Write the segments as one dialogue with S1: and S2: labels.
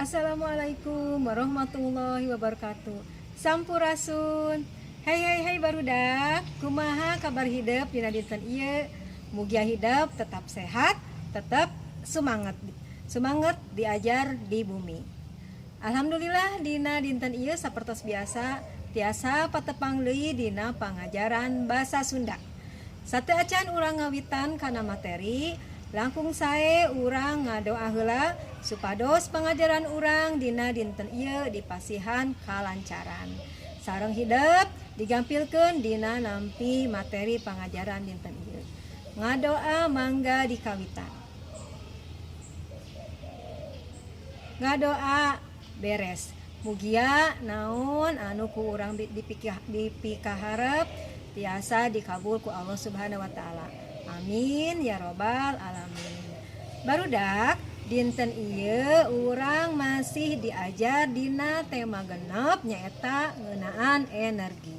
S1: Assalamualaikum warahmatullahi wabarakatuh. Sampurasun. Hai hai hai barudak, kumaha kabar hidep dina dinten ieu? Mugia hidep tetap sehat, tetap semangat. Semangat diajar di bumi. Alhamdulillah, dina dinten ieu sapertos biasa tiasa patepang deui dina pangajaran bahasa Sunda. Sateuacan urang ngawitan kana materi, langkung sae urang ngadoa heula supados pangajaran urang dina dinten ieu dipasihan kalancaran. Sareng hidep digampilkeun dina nampi materi pangajaran dinten ieu. Ngadoa mangga dikawitan. Ngadoa beres. Mugia naon anu ku urang dipikaharep tiasa dikabul ku Allah Subhanahu wa Taala. Amin ya robbal alamin. Barudak, dinten ieu urang masih diajar dina tema 6, nyaeta ngeunaan energi.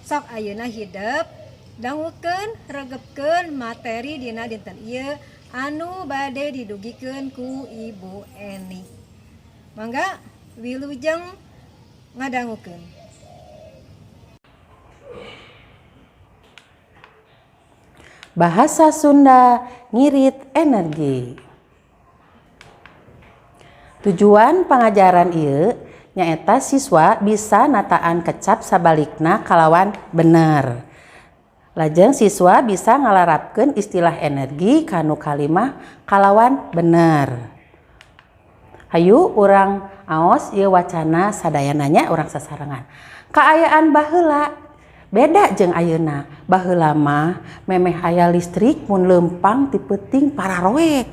S1: Sok ayeuna hidep dangukeun, regepkeun materi dina dinten ieu anu bade didugikeun ku Ibu Eni. Mangga wilujeng ngadangukeun.
S2: Bahasa Sunda ngirit energi. Tujuan pangajaran ieu nyaeta siswa bisa nataan kecap sabalikna kalawan bener. Lajeng siswa bisa ngalarapkeun istilah energi kanu kalimah kalawan bener. Hayu urang aos ieu wacana sadayananya, urang sasarengan. Kaayaan baheula beda jeung ayeuna. Baheula mah memeh aya listrik, mun leumpang ti peuting pararoek.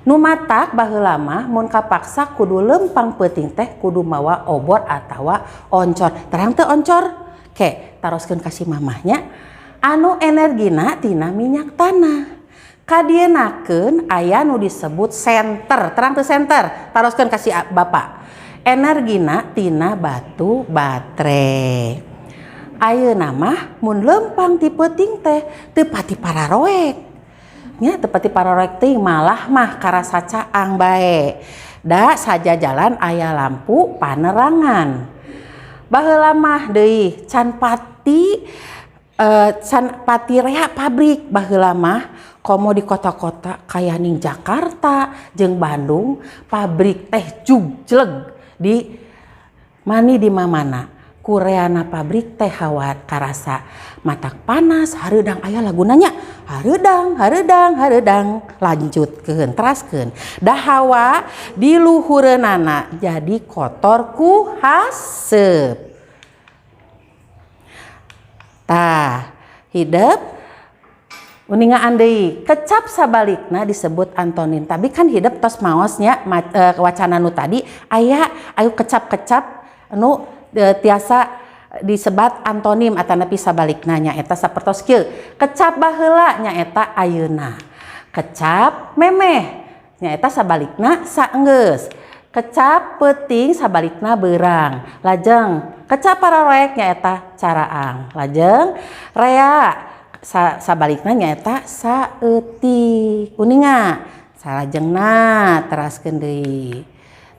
S2: Nu matak baheula mah mun kapaksa kudu leumpang peuting teh kudu mawa obor atawa oncor. Terang teu oncor? Ke, taroskeun ka si mamahnya. Anu energina tina minyak tanah. Kadienakeun aya nu disebut senter. Terang teu senter? Taroskeun ka si bapak. Energina tina batu baterai. Ayeuna mah mun leumpang ti peuting teh teu pati pararoek. Nya, teu pati pararoek teuing, malah mah karasa caang bae. Da sajajalan aya lampu panerangan. Baheula mah deui can pati rea pabrik. Baheula mah komo di kota-kota kaya ning Jakarta jeung Bandung, pabrik teh jugleg di mani di mamana. Kureana pabrik teh hawa karasa matak panas, hareudang. Aya laguna nya, hareudang hareudang hareudang, lanjutkeun, teraskeun. Da hawa di luhureunana jadi kotor ku haseup. Tah, hidep uningaan deui, kecap sabalikna disebut antonim. Tapi kan hidep tos maosnya wacana nu tadi aya ayo kecap-kecap nu tiasa disebat antonim atanapi sabalikna, nyaeta sapertos kieu: kecap baheula nyaeta ayeuna, kecap memeh nyaeta sabalikna saenggeus, kecap peuting sabalikna beurang, lajeng kecap pararoek nyaeta caraang, lajeng rea sabalikna nyaeta saeutik. Uninga? Salajengna teraskeun deui.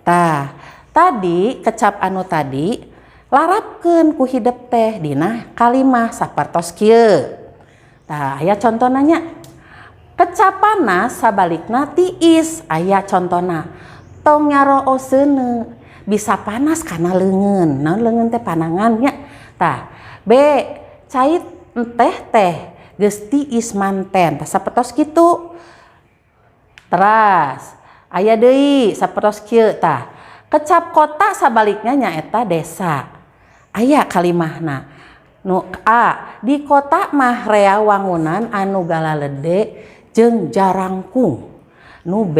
S2: Tah, tadi kecap anu tadi larapkeun ku hidep teh dina kalimah sapertos kieu. Tah, aya contona nya. Kecap panas sabalikna tiis. Aya contona: tong nyarooseuneu, bisa panas kana leungeun. Naon leungeun teh? Panangan nya. Tah, B, cai teh teh geus tiis manten. Tah, sapertos kitu. Teras aya deui sapertos kieu. Tah, kecap kota sabaliknya nyaeta desa. Aya kalimahna. Nu A, di kota mah rea wangunan anu galalede jeung jarangkung. Nu B,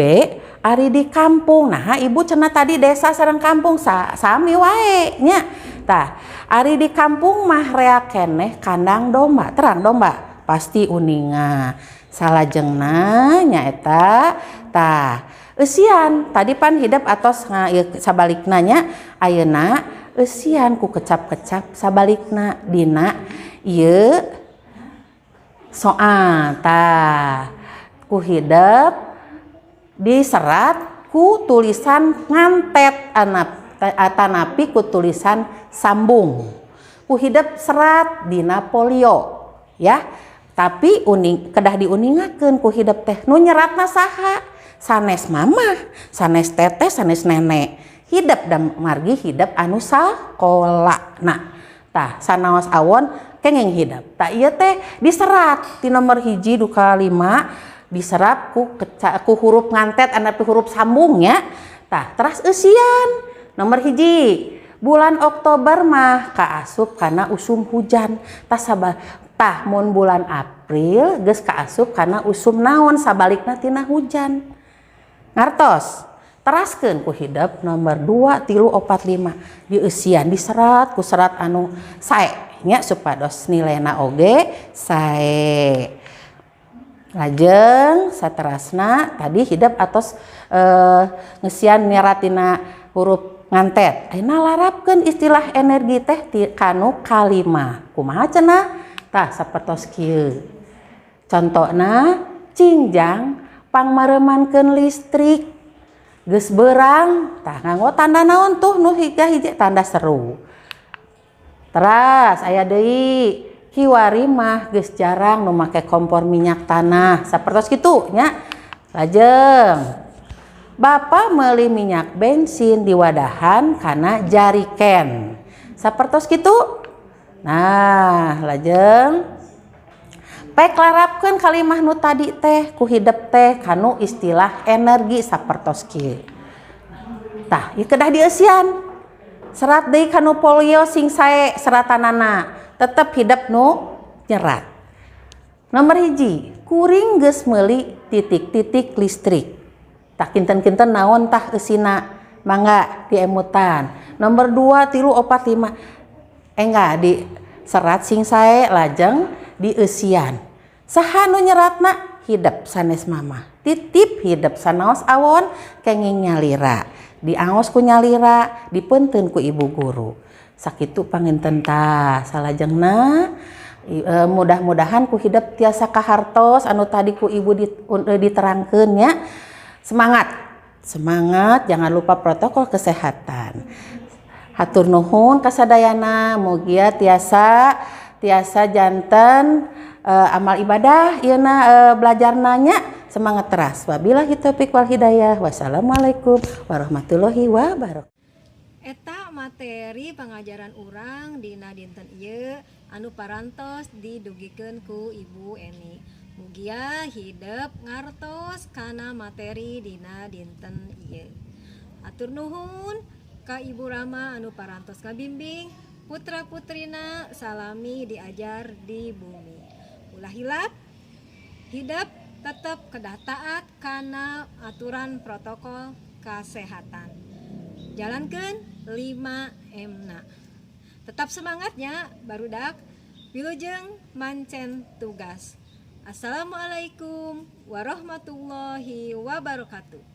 S2: ari di kampung. Nah, ibu cenah tadi desa sareng kampung sami wae nya. Tah, ari di kampung mah rea keneh kandang domba. Terang domba? Pasti uninga. Salajengna nyaeta, tah, eusian tadi pan hidep atos sabalikna nya. Ayeuna eusian ku kecap-kecap sabalikna dina ieu soal. Tah, ku hidep diserat. ku tulisan ngantet atanapi ku tulisan sambung. Ku hidep serat dina polio ya. Tapi uning kedah diuningakeun ku hidep teh nu nyeratna saha? Sanes mamah, sanes teteh, sanes nenek. Hidep da margi hidep anu sakola. Nah, tah sanaos awon kenging hidep. Tah ieu teh diserat ti nomor 1 duka 5 diserap ku ku huruf ngantet anapi huruf sambung ya. Tah teras eusian nomor 1 bulan Oktober mah kaasup kana usum hujan. Tah tah mun bulan April geus kaasup kana usum naon sabalikna tina hujan. Ngartos? Teraskeun ku hidep nomor 2 3 4 5 dieusian diserat ku serat anu sae nya supados nilaina oge sae. Lajeng saterasna tadi hidep atos ngeusian nyeratina huruf ngantet. Ayeuna larapkeun istilah energi teh kanu kalima. Kumaha cenah? Tah sapertos kieu. Contona cingjang pangmareumankeun listrik geus beurang tah nganggo tanda naon tuh nu hiji tanda seru. Teras aya deui kiwari mah geus jarang nu make kompor minyak tanah sapertos kitu nya. Lajeng Bapak meuli minyak bensin di wadahan kana jariken sapertos kitu. Nah, lajeng pek larapkeun kalimah nu tadi teh ku hidep teh kanu istilah energi sapertos kieu. Tah, ieu kedah dieusian. Serat deui kanu polio sing sae seratanana, tetep hidep nu nyerat. Nomor 1, kuring geus meuli titik-titik listrik. Tah kinten-kinten naon tah eusina, mangga diemutan. Nomor 2, 3, 4, 5. Enggak di serat sing sae lajeng dieusian. Saha nu nyeratna? Hidep sanes mama. Titip hidep sanaos awon kenging nyalira. Diantos ku nyalira, dipeunteun ku ibu guru. Sakitu panginten tah salajengna mudah-mudahan ku hidep tiasa kahartos anu tadi ku ibu diterangkeun nya. Semangat. Semangat, jangan lupa protokol kesehatan. Hatur nuhun kasadayana, mugia tiasa janten amal ibadah ieuna belajar nanya semangat teras. Wabillahi taufik wal hidayah. Wassalamualaikum warahmatullahi wabarakatuh.
S1: Eta materi pengajaran urang dina dinten ieu anu parantos didugikeun ku Ibu Eni. Mugia hidep ngartos kana materi dina dinten ieu. Hatur nuhun ka Ibu Rama anu parantos ngabimbing putra-putrina salami diajar di bumi. Ulah hilap, hidep tetep kedah taat kana aturan protokol kesehatan. Jalankeun 5M-na. Tetap semangatnya barudak, wilujeng mancen tugas. Assalamualaikum warahmatullahi wabarakatuh.